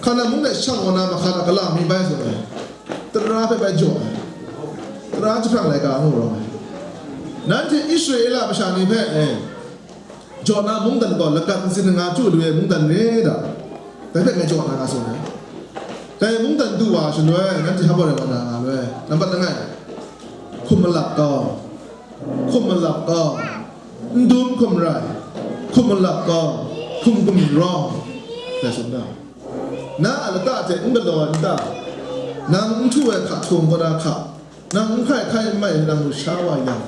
hkan a mung de shang wa na mahka hta gala mi bai tsun ai. Tara hpe bai jaw ai. Tara jahprang laika ngu rawng ai. Nanhte Israela masha ni hpe, eh, Jaw na mungdan gaw lagat ntsin nga chyu lu ai mungdan re da, dai hpe ngai jaw na nga tsun ai. Dai mungdan du wa shaloi, nanhte hpa rai wa na nga loi. Nambat langai, hkum malap kau, hkum malap kau, n dum hkum rai, hkum malap kau, hkum gumrawng, dai tsun da. Na a lata hte n galaw ai nta? Nang n htu ai hka htung kaw na hka, nang n hkai hkai n mai nang lu sha wa yang,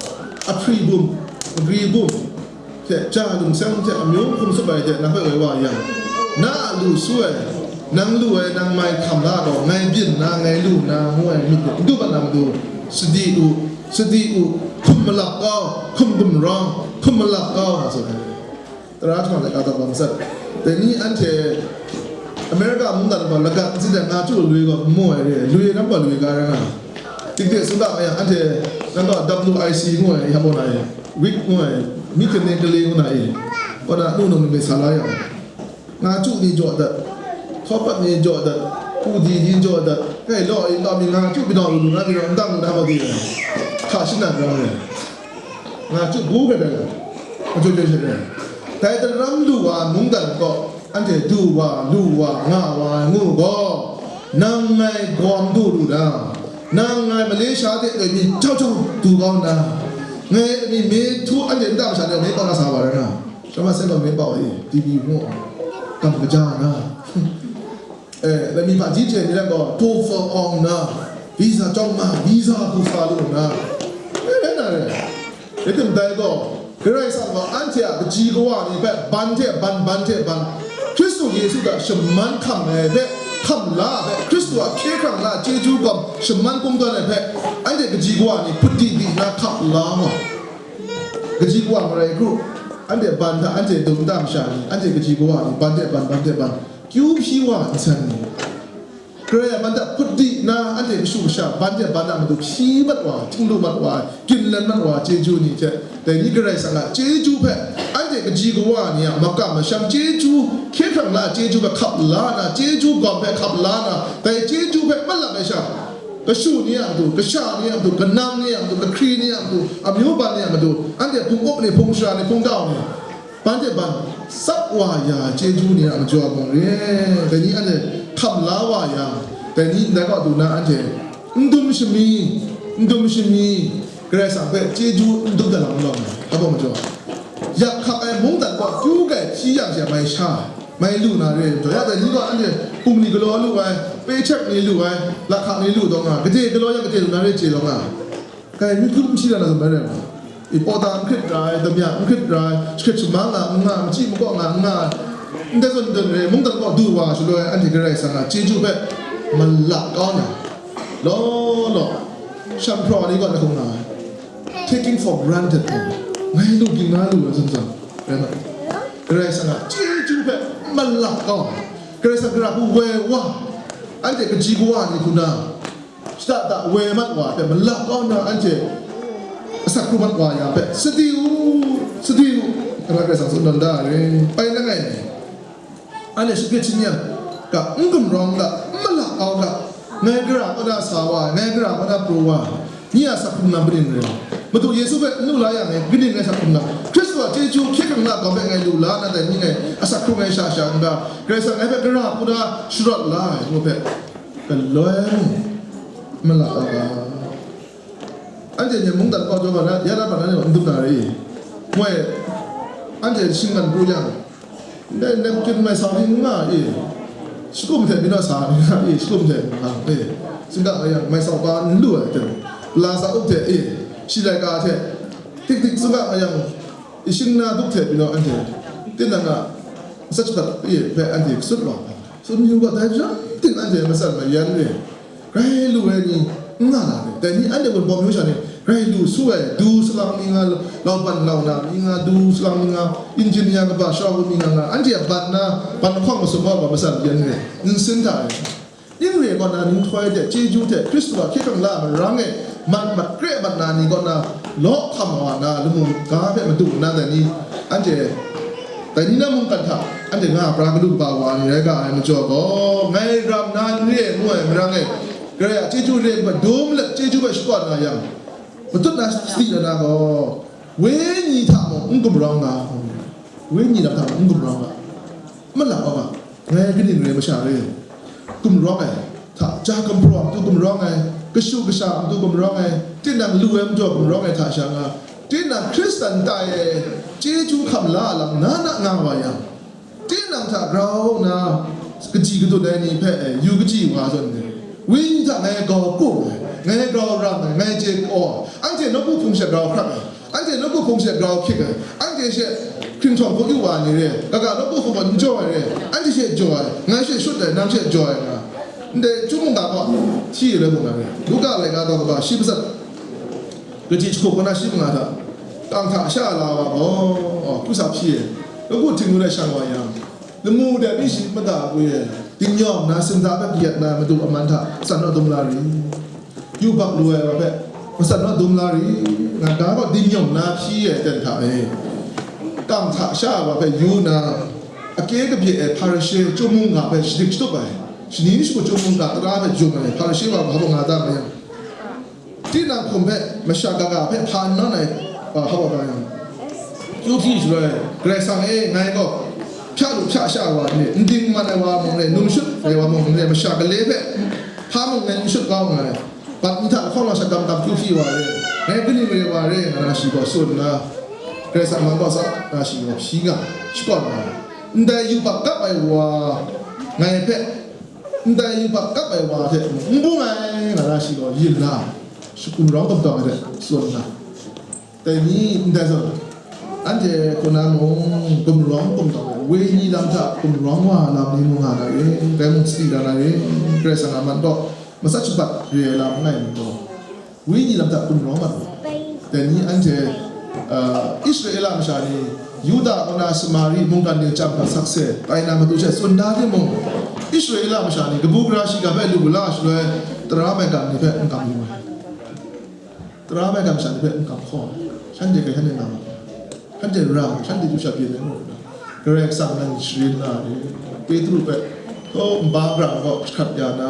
ahpri bum, magri bum hte ja lungseng hte amyu hkum tsup ai hte nang hpe woi wa yang, na a lu su ai, nang lu ai nang mai hkam la gaw, ngai byin na, ngai lu na, ngu ai myit n du mat na matu, sadi u, sadi u, hkum malap kau, hkum gumrawng, hkum malap kau, nga tsun ai. Tara jahprang laika taw kaba matsat. Dai ni anhte America mungdan gaw lagat ntsin de nga chyu lu ai gaw n mu ai re, lu ai ram gaw lu ai ga rai nga. Tik de tsun ga yang, anhte nang gaw W I C ngu ai, ya gaw na e, wig ngu ai, mi hkyen ni gale ngu na e, kaw na nu nung ni sa la yang, nga chyu ni jaw dat, hkawpat ni jaw dat, pu di ni jaw dat, kai law ai law mi nga chyu binaw lu lu na, binaw n dang lu na gaw di ai. Hka shin na grang ai. Nga chyu bu hkra dai, nga chyu chyu chyu dai. Dai daram lu wa mungdan gaw, anhte du wa, lu wa, nga wa ai ngu gaw, nang ngai gawm du lu na, nang ngai Malaysia de loi mi jau jau du kau nna, ngai mi me htu anhte nta masha de me kau na sa wa rai na, shama sai gaw me kau e, T V mu, kam kaja na. Eh, lami hpaji hte ni lam gaw, TOEFL awng nna, visa chyawm ma, visa hku sa lu nna, eh, rai na re. Rai tim dai gaw, Karai Kasang gaw anhte a kaji kawa ni hpe ban hte ban, ban hte ban, Hkristu Yesu hta shaman hkam ai hpe, hkam la ai hpe, Hkristu a hkye hkrang la chyeju gawm shaman kungdawn ai hpe, anhte kaji kawa ni hput di di nna hkap la nga. Kaji kawa marai kru, anhte ban hta, anhte dum nta masha ni, anhte kaji kawa ni, ban hte ban, ban hte ban, kyu hpyi wa nsen ni, Karai a man hta hput di nna, anhte kashu kasha, ban hte ban a matu hpyi mat wa, htinglu mat wa, ginlen mat wa, chyeju ni hte, dai ni Karai Kasang a chyeju hpe, anhte kaji kawa ni a makam masham chyeju, hkye hkrang la chyeju hpe hkap la na, chyeju gawm hpe hkap la na, dai chyeju hpe malap ai sha, kashu ni a matu, kasha ni a matu, kanam ni a matu, kahkri ni a matu, amyu ban ni a matu, anhte hpung up ni, hpung shara ni, hpung dau ni, ban hte ban tsap wa ya chyeju ni a majaw mung re, dai ni anhte hkam la wa yang, dai ni ndai kaw du na anhte n dum shami, n dum shami, Karai Kasang hpe chyeju n dum dat lam lawm ai, hpa majaw, yak hkak ai mungdan kaw kyu kai hpyi yang she mai sha, mai lu na re ai majaw, ya dai ni gaw anhte hpung ni galaw lu ai, paycheck ni lu ai, lahkak ni lu dawng nga, gade galaw yang gade lu na re chye dawng nga. Kai mi hkrum hpyi na na zun bai rai nga. I pawda n hkrit ra ai, damya n hkrit ra ai, shahkrit shamang nga, n nga, machyi makaw nga, n nga, ndai zawn ndai re, mungdan kaw du wa shaloi, anhte Karai Kasang a chyeju hpe malap kau na, law law, shan hpraw ni kaw na hkrum nga ai, taking for granted, ngai lu ging na lu ai zawn zawn, rai nga. Karai Kasang a chyeju hpe malap kau, Karai Kasang gara hku woi wa, anhte kaji kawa ni hku na, shada da woi mat wa hpe malap kau nna, anhte asak hkrum mat wa ya hpe, sadi u, sadi u, Karai Kasang tsun tawn da ai re, bai langai ni, anhte shagrit shin yang ga, n gumrawng ga, n malap kau ga, ngai gara kaw na sa wa, ngai gara kaw na pru wa, ni a asak hkrung lam kaning rai? Madu Yesu hpe n lu la yang, kaning ngai asak hkrung lam? Hkristu a chyeju hkye hkrang na gawm hpe ngai lu la na dai ni ngai asak hkrung ai sha sha n ga, Karai Kasang ngai hpe gara hku na sharawt la ai ngu hpe, galoi mung malap ai ga. Anhte ni mungdan kau jaw ga na, ya na, hpa na ni n dum na re i? Moi, anhte shinggan pru yang, ndai napkin mai sau ni n nga i? Shakum hte byin naw sa ni nga i? Shakum hte nga i? Singkang nga yang mai sau ga n lu ai hte, la sa up hte i? Shi laika hte, tik tik singkang nga yang, Shing na dup hte pyi naw anhte, tinang a matsat shabat hpe anhte katsun wa, tsun yu ga, dai ram ting anhte matsat mayan re, grai lu ai ni n nga na re. Dai ni anhte gaw bawm yu sha ni, grai lu su ai, du salang mi nga, lauban launa mi nga, du salang mi nga, engineer kaba shawng mi nga nga, anhte a bat na, ban lahkawng masum wa ga matsat mayan re, nsin hta e. Ning re kaw na, nhtoi hte chyeju hte Hkristu a hkye hkrang la ai marang e mat mat kre mat na ni kaw na, law hkam wa na, lamu ga hpe madu nna dai ni, anhte dai ni na mungkan hta anhte nga pra galu kaba wa ni rai ga ai majaw gaw, ngai ram na n re ai ngu ai marang e, Karai a chyeju re ai hpe dum let chyeju hpe shakawn nga yang, matut na sadi na na gaw, wenyi hta mung n gumrawng nga, wenyi lam hta mung n gumrawng nga, malap wa ga, ngai kaning rai masha re, gumrawng ai hta, ja gumhpraw matu gumrawng ai, kashu kasha matu gumrawng ai, tinang lu ai majaw gumrawng ai hta sha nga, tinang Hkristan tai ai chyeju hkam la ai lam na na nga wa yang, tinang hta grau nna kaji kadun ai ni hpe yu kaji wa zawn ai, wenyi hta ngai grau kung ai, ngai grau ram ai, ngai chye kaw ai, anhte nawku hpung she grau hkrak ai, anhte nawku hpung she grau hkyik ai, anhte she hkringhtawng hpung yu wa ni re, kaga nawku hpung gaw n jaw ai re, anhte she jaw ai, ngai she shut ai, nang she jaw ai nga, ndai chyum mungga gaw hti ai rai mu na re. Luka laika daw kaba shi matsat, kaji jahkup kaw na shi manga hta, kang hta sha la wa gaw, kusa hpyi ai, lagu htingnu de shang wa yang, lamu de mi shi mada gwi ai, dingnyawm na, sinda hpe kayat na madu aman hta matsan naw dum la ri? Yubak lu ai wa hpe matsan naw dum la ri? Nga ga gaw dingnyawm na hpyi ai ten hta e, kang hta sha ai wa hpe yu nna, akye kabye ai Hparishe chyum mungga hpe shadik shatup ai, shani shagu chyum mungga tara hpe jung ai Hparishe wa hpa nga da ma yang, tinang hkum hpe masha kaga hpe hpa n nawn ai wa hpa wa da yang, kyu hpyi shaloi, Karai Kasang e, ngai gaw hpya lu hpya sha ai wa n re, n dingman ai wa mung n re, num shut ai wa mung n re, masha gale hpe hpa mung ngai n shut kau nngai, bat mi hta lahkawng lang sha gam gam kyu hpyi wa re, ngai kaning re wa re, nga na shi gaw tsun nna, Karai Kasang man gaw sa na shi gaw hpyi nga, shakawn nga ai. Ndai yubak kap ai wa ngai hpe, ndai yubak kap ai wa hte n bung ai, nga na shi gaw yin la, gumrawng gumdawng ai hte tsun nna, dai ni ndai zawn, anhte hku na mung gumrawng gumdawng ai, wenyi lam hta gumrawng wa lam ni mung nga na re, dai mung sadi da na re, Karai Kasang a man gaw matsat shabat re ai lam langai mi gaw, wenyi lam hta gumrawng mat ai. Dai ni anhte, ah, Israela masha ni, Yuda kaw na Samari mungkan ni chyam hkra sakse tai na matu she tsun da timung, Israela masha ni kabu gara shiga hpe lu la shaloi, tara maigan ni hpe n kam yu ai. Tara maigan masha ni hpe n kam hkaw ai. Shanhte hpe shanhte na mat ai. Shanhte ram, shanhte chyu sha byin ai mung, Karai Kasang nan sharin na ai. Petru hpe, htaw nba grang gaw jahkrat ya na,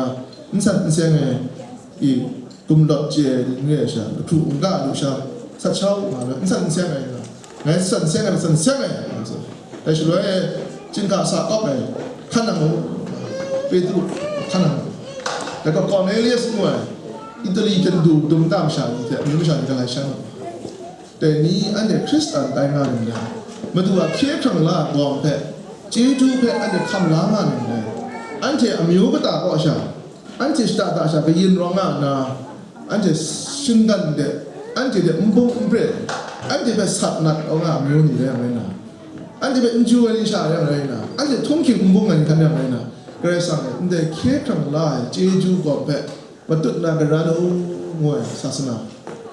n san n seng ai, i, gumlawt chye ai ni n re ai sha, lahkru n ga lu sha, sat sha u nga ai, n san n seng ai nga, ngai san seng ai, san seng ai, nga tsun. Dai shaloi, chyinghka sa kawp ai, hkan nang mu, Petru, hkan nang mu. Dai gaw Kornelius ngu ai, Itali hte du dum nta masha ni hte, amyu masha ni galai sha nga mu. Dai ni anhte Hkristan tai nga ninglen, Madu a hkye hkrang la ai gawng hpe, chyeju hpe anhte hkam la nga ninglen, anhte amyu kata kaw sha, anhte shada da sha kayin rawng nga nna, anhte shinggan de, anhte de n bung n pre, anhte hpe sat nat kau nga ai amyu ni rai yang rai nna, anhte hpe n chyu ai ni sha rai yang rai nna, anhte htunghking n bung ai ni hkan rai yang rai nna, Karai Kasang e ndai hkye hkrang la ai chyeju gawng hpe matut na karan u, ngu ai sasana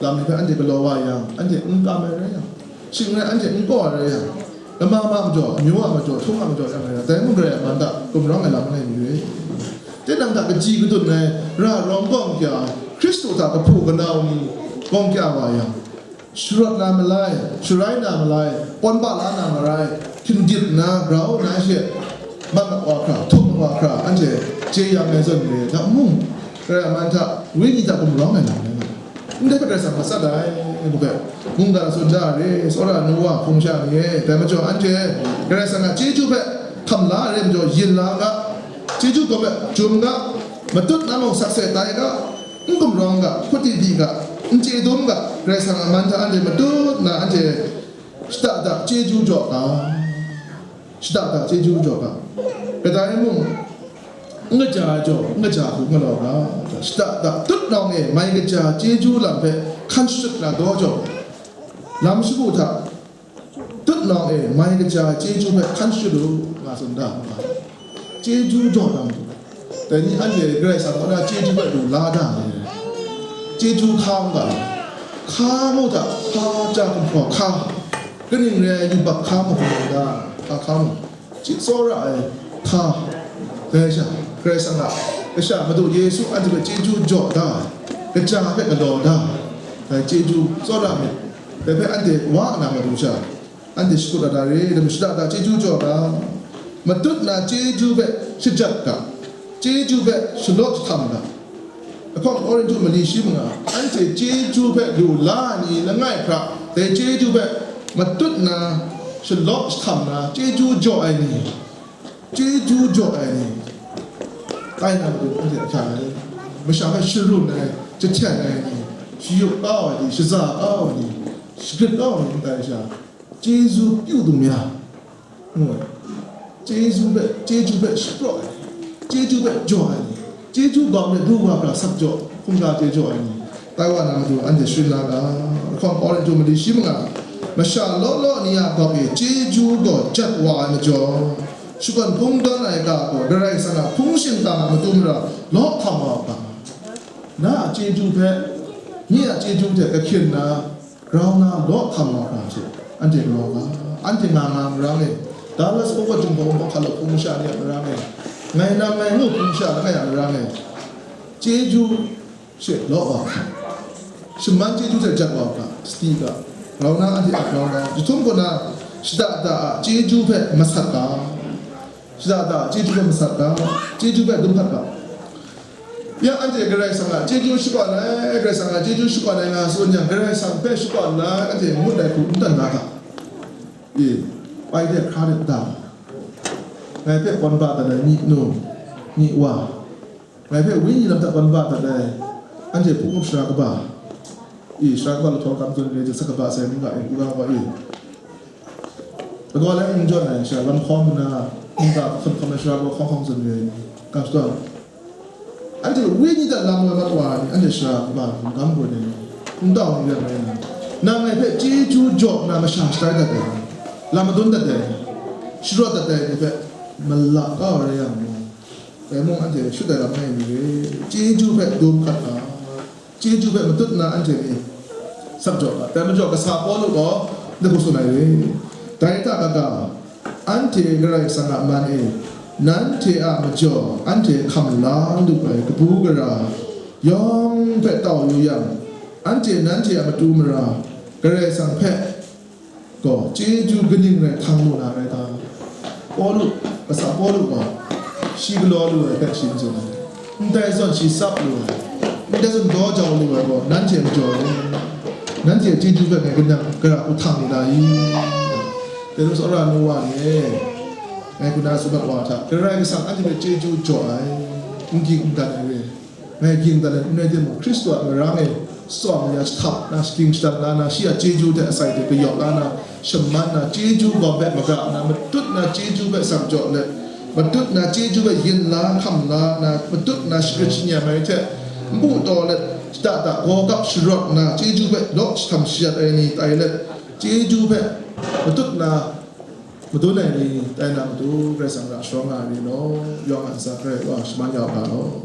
lam ni hpe anhte galaw wa yang, anhte n kam ai rai yang, shing rai anhte n kaw ai rai yang, lama ma majaw, amyu a majaw, htung a majaw yang rai yang, dai mung Karai a man hta gumrawng ai lam langai mi re. Tinang hta kaji kadun ai, ra rawng gawng kya ai, Hkristu hta kahpu kanau ni gawng kya wa yang, sharawt na malai, sharai na malai, pawn ba la na marai, hkying dip nna grau nna she, mat mat wa hkra, htum wa hkra, anhte chye yang ai zawn re, dai mung, Karai a man hta, wenyi hta gumrawng ai lam rai nga ai. Ndai hpe Karai Kasang matsat ai, ngu hpe, mungdan tsun ja re, tsawra nu wa, hpung sha ni e, dai majaw anhte, Karai Kasang a chyeju hpe hkam la ai rai majaw, yin la ga, chyeju gaw hpe jum ga, matut na mung sakse tai ga, n gumrawng ga, hkut di di ga, n chye dum ga, Karai Kasang a man hta anhte matut na anhte shada da chyeju jaw ga, shada da chyeju jaw ga, kadai mung n kaja jaw, n kaja hku galaw ga, shada da tut nawng e mai kaja chyeju lam hpe hkan shut na daw jaw, lam shagu hta Nang e mai kaja chyeju hpe hkan shadu nga tsun da, chyeju jaw na matu. Dai ni anhte Karai Kasang kaw na chyeju hpe lu la da ai, chyeju hka n ga ai, hka mu hta, hka ja gumhpraw hka, kaning rai ai yubak hka mu hkrum da, hka hka mu, chyi tsawra ai hka, dai sha, Karai Kasang a Kasha Madu Yesu anhte hpe chyeju jaw da ai, kaja hpe galaw da ai, dai chyeju tsawra myit, dai hpe anhte wa na matu sha, anhte shakut dat da re, dai majaw shada da chyeju jaw ga, matut na chyeju hpe shajat ga, chyeju hpe shalawt jahtam ga. Lahkawng Korinhtu mali shi manga, anhte chyeju hpe lu la ai ni langai hkra, dai chyeju hpe matut na shalawt jahtam na chyeju jaw ai ni, chyeju jaw ai ni, tai na matu anhte ahkyak ai, masha hpe sharun ai, jahten ai ni, shayup kau ai ni, shaza kau ai ni, shagrit kau ai ni, ndai sha, chyeju pyu dung ya, ngu ai. Chyeju hpe, chyeju hpe shapraw ai, chyeju hpe jaw ai ni, chyeju bam let ru wa hkra sak jaw, hkungga chye jaw ai ni, tai wa na matu anhte sharin la ga. Lahkawng Korinhtu mali shi manga, masha law law ni a gawp e chyeju gaw jat wa ai majaw, shakawn kungdawn ai ga gaw Karai Kasang a hpung shingkang a matu mara law hkam wa u ga. Na a chyeju hpe, nye a chyeju hte kahkyen na, grau na law hkam wa ga hte, anhte galaw ga, anhte nga nga marang e, Dallas Forward Jinghpaw Wunpawng hkalaw hpung masha ni a marang e, ngai nam ngai ngu hpung masha langai a marang e, chyeju she law wa ga, shaman chyeju hte jat wa ga, sadi ga, grau na anhte a grau na, jahtum kaw na, shada da a chyeju hpe masat ga, shada da a chyeju hpe masat ga, chyeju hpe dum hkat ga. Ya anhte Karai Kasang a chyeju shakawn ai, Karai Kasang a chyeju shakawn ai nga tsun yang, Karai Kasang hpe shakawn na anhte ngut ai hku n dan na ga? E, pai de hkra de da. Ngai hpe kawn ba dat ai myi nu, myi wa, ngai hpe wenyi lam hta kawn ba dat ai, anhte hpung up sara kaba, e, sara kaba lahtawng kam tsun re, sa kaba sai mungga e, u ga wa e. Lagaw lai n jawn ai sha, lam hkawm nna, nta hkam hkam ai sara gaw hkawng hkawng tsun re ai ni, gam shadawn. Anhte wenyi hta lam woi mat wa ai ni, anhte sara kaba ni, gam gaw ni, n tau ni rai nna, nang ngai hpe chyeju jaw nna masha shatai dat ai ni, lam madun dat ai ni, sharawt dat ai ni hpe malak kau ai rai yang gaw, dai mung anhte shut ai lam ngai mi re, chyeju hpe dum hkat ga. Chyeju hpe matut nna anhte ni sak jaw ga. Dai majaw kasa Pawlu gaw ndai hku tsun ai re. Dai hta kaga, anhte Karai Kasang a man e, nanhte a majaw anhte hkam la lu ai kabu gara yawng hpe tau yu yang, anhte nanhte a matu mara Karai Kasang hpe gaw, chyeju kaning rai htang lu na rai ta? Pawlu, kasa Pawlu gaw, shi galaw lu ai hpe shi n tsun ai. Ndai zawn shi tsap lu ai, ndai zawn daw jau lu ai gaw, nanhte majaw ai. Nanhte a chyeju hpe ngai kanang gara hku htang lu na i? Dai rai sa, wora nu wa ni e, ngai hku na tsun mat wa hta, Karai Kasang anhte hpe chyeju jaw ai, n ging n dan ai re. Ngai ging dan ai n rai timung, Hkristu a marang e tsawm ya jahtap na, shagying shadang la na, shi a chyeju hte asai hte kayawp la na, shaman na, chyeju gawm hpe maga na, matut na chyeju hpe sak jaw let, matut na chyeju hpe yin la hkam la na, matut na shagrit shanyam ai hte npu taw let, shada da gaw gap sharawt na, chyeju hpe law jahtam shayat ai ni tai let, chyeju hpe matut na madun ai ni tai na matu, Karai Kasang ra sharawng nga ai ni law, yawng a ntsa Karai wa shaman ya u ga law.